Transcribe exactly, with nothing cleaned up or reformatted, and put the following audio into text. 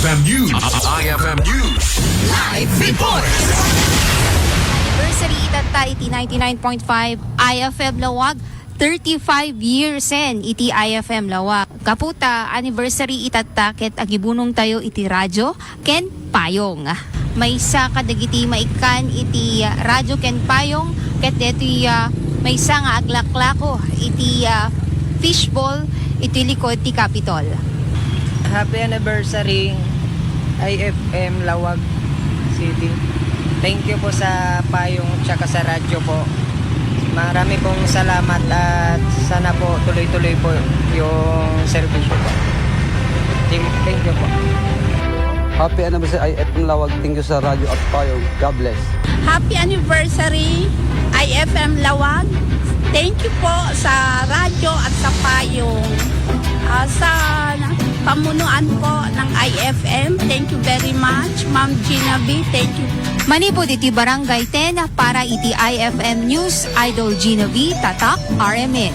F M News. I F M News. Live report. Anniversary itatta iti ninety-nine point five I F M Lawag, thirty-five years en iti I F M Lawag. Gapu ta anniversary itatta ket agibunong tayo iti radyo ken payong. Maysa kadagiti maikkan iti, ah, radyo ken payong ket detoy, ah, maysa nga aglaklako iti, ah, fishball iti likod ti Capitol. Happy anniversary, I F M Lawag City. Thank you po sa payong tsaka sa radyo po. Marami pong salamat at sana po tuloy-tuloy po yung serbisyo po. Thank, thank you po. Happy anniversary, I F M Lawag. Thank you sa radyo at payong. God bless. Happy anniversary, I F M Lawag. Thank you po sa radyo at sa payong. Ah, sa pamunuan po ng I F M, thank you very much, Ma'am Gina V. Thank you. Manipud iti Barangay ten para iti I F M News, Idol Gina V, Tatak, R M N.